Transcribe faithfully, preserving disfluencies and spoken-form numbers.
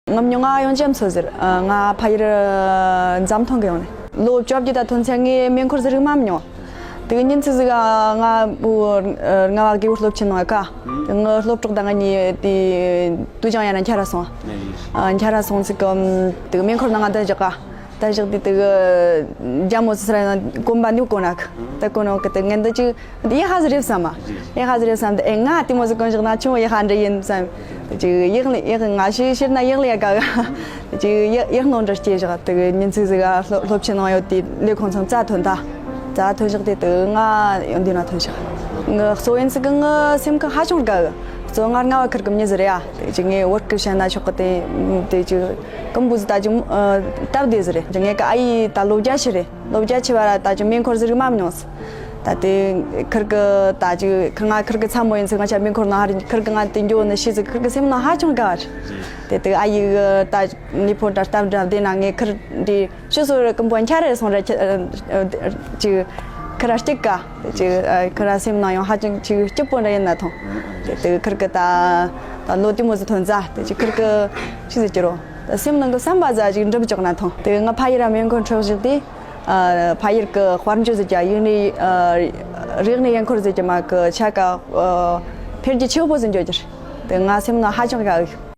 ང་མྱི་ང་ཡོང་ཅམ་ཚོ་ཟེར། ཨ། ང་ཕ་ཡུལ་འཛམ་ཐང་གི་ཡོང་ནས། ལོ་བཅོ་བརྒྱད་ད་ཐོན་ཚེ་ངའི་མེ་འཁོར་ཟིག་རིག་མ་མྱོང་། དེ་གི་ཉིན་ཚིག་ཟིག་ག་ང་བུ་ང་བ་གི་བུ་སློབ་ཆེན་ནང་ཡོད་ཀ། དེ་ང་སློབ་གྲོགས་དང་ང་གཉིས་དེ་དུ་ཅང་ཡ་ན་འཁྱར་ར་སོང་། ཨ། འཁྱར་ར་སོང་ཚིག་གི་དེ་གི་མེ་འཁོར་ནང་ང་ད་བཞག་ག། ད་བཞག་དེ་དེ་གི་རྒྱ་མོ་སི་སི་ར་ཡང་གོམ་པ་ནུ་གོ་ནག། ད་གོ་ནོ་གི་དེ་ངན་ད་ཅིག་ཡེ་ཧ་ཟི་རེབ་སམ། ཡེ་ཧ་ཟི་རེབ་སམ་དེ་ཨེ་ང་དེ་མོ་ཟི་གོན་བཞག་ན་ཆུང་ཡེ་ཧ་འདྲ་ཡིན་སམ། ཅིག་ཡག་ལི་ཡག་ང་ཤི་ཤིར་ན་ཡག་ལི་ཡ་ག་ག། ཅིག་ཡག་ཡག་ནོ་འདྲ་སྐྱེ་བཞག། དེ་གི་ཉིན་ཚིག་ཟི་ག་སློབ་སློབ་ཆེན་ནང་ཡོད་དེ་ལས་ཁོང་ཚང་རྩ་ཐོན་ད། རྩ་ཐོན་བཞག་དེ་དེ་ང་ཡོང་དེ་ན་ཐོན་བཞག། ང་གཙོ་ཡིན་ཚིག་གི་ང་སེམས་ཁ་ཧ་ཅང་དགའ་གི། གཙོ་ང་རྔ་བ་ཁུར་གི་མྱི་ཟི་རེད་ཡ། དེ་ཅིག་ངས་བོད་ཁུར་བཤད་ན་ཆོག་གི། དེ་དེ་ཅིག་ཀམ་བུ་ཟི་ད་ཅིག་སྟབས་བདེ་ཟི་རེད། ཅིག་ངས་གི་ཨ་ཡི་ད་ལོ་བརྒྱ་ཤི་རེད། ལོ་བརྒྱ་ཆེ་བ་ར་ད་ཅིག་མེ་འཁོར་ཟིག་མ་མྱོང་། ད་དེ་ཁིར་གི་ད་ཅིག་ཁིར་ང་ཁིར་གི་ཚ་མོ་ཡིན་ཚེ་ང་ཆ་མེ་འཁོར་ནང་ཧ་རི་ཁིར་གི་ང་དེ་འགྱོ་ནི་ཤི་ཟིག་ཁིར་གི་སེམས་ནང་ཧ་ཅང་དགའ་བ་རེད། དེ་དེ་ཨ་ཡི་གི་ད་ནི་ཕོ་ད་སྟབས་འདྲ་དེ་ན་ངས་ཁིར་འདི་ཤི་སོ་ར་ཀམ་པོ་འཁྱར་རེ་སོང་ར་ཅིག་ཁིར་ར་སྐྱིད་ག། དེ་ཅིག་ཁིར་ར་སེམས་ནང་ཡང་ཧ་ཅང་ཅིག་སྐྱིད་པོ་འདྲ་ཡིན་ན་ཐོང་། དེ་དེ་ཁིར་གི་ད་ད་ལོ་དེ་མོ་ཟིག་ཐོན་ཙ་དེ་ཅིག་ཁིར་གི་ཤི་ཟིག་ཅི་རོ། སེམས་ནང་གི་བསམ་པ་ཟ་ཅིག་འགྲུབ་ཅོག་ན་ཐོང་། དེ་ང་ཕ་ཡི་ར་མེ་འཁོར་འཕྲོག་བཞག་དེ། ཨ། ཕ་ཡུལ་གི་དཔལ་འབྱོར་ཟེར་གྱི་ཡིན་ནི། ཨ། རིག་གནས་ཡན་འཁོར་ཟེར་གྱི་མ་གི་ཆ་ག་ཨ། འཕེལ་རྒྱས་ཆེ་བོ་ཟིག་འགྱོ་རྒྱུ་རེད། དེ་ང་སེམས་ནང་ཧ་ཅང་དགའ་གི།